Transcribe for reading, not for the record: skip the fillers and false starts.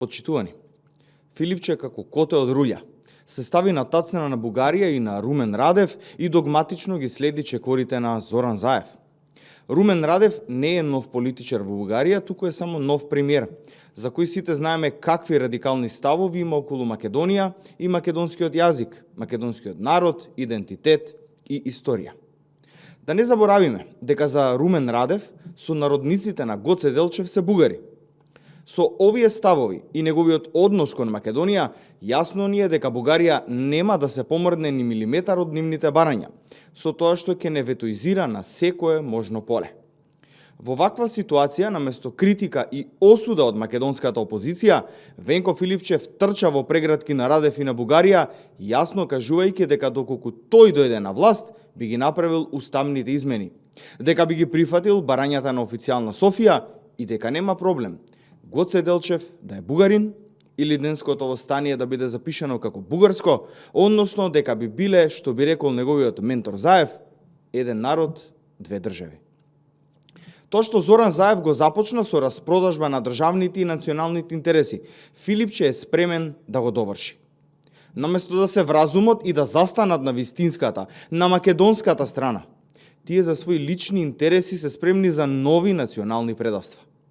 Почитувани, Филипче како коте од рулја се стави на тацнена на Бугарија и на Румен Радев и догматично ги следи чекорите на Зоран Заев. Румен Радев не е нов политичар во Бугарија, туку е само нов премиер, за кој сите знаеме какви радикални ставови има околу Македонија и македонскиот јазик, македонскиот народ, идентитет и историја. Да не заборавиме дека за Румен Радев сонародниците на Гоце Делчев се бугари. Со овие ставови и неговиот однос кон Македонија, јасно ни е дека Бугарија нема да се помрдне ни милиметар од нивните барања, со тоа што ќе не ветоизира на секое можно поле. Во ваква ситуација, наместо критика и осуда од македонската опозиција, Венко Филипчев трча во прегратки на Радев и на Бугарија, јасно кажувајќи дека доколку тој дојде на власт, би ги направил уставните измени, дека би ги прифатил барањата на официјална Софија и дека нема проблем Гоце Делчев да е бугарин или денското востание да биде запишано како бугарско, односно дека би биле, што би рекол неговиот ментор Заев, еден народ, две држави. Тоа што Зоран Заев го започна со распродажба на државните и националните интереси, Филипче е спремен да го доврши. Наместо да се вразумат и да застанат на вистинската, на македонската страна, тие за своји лични интереси се спремни за нови национални предавства.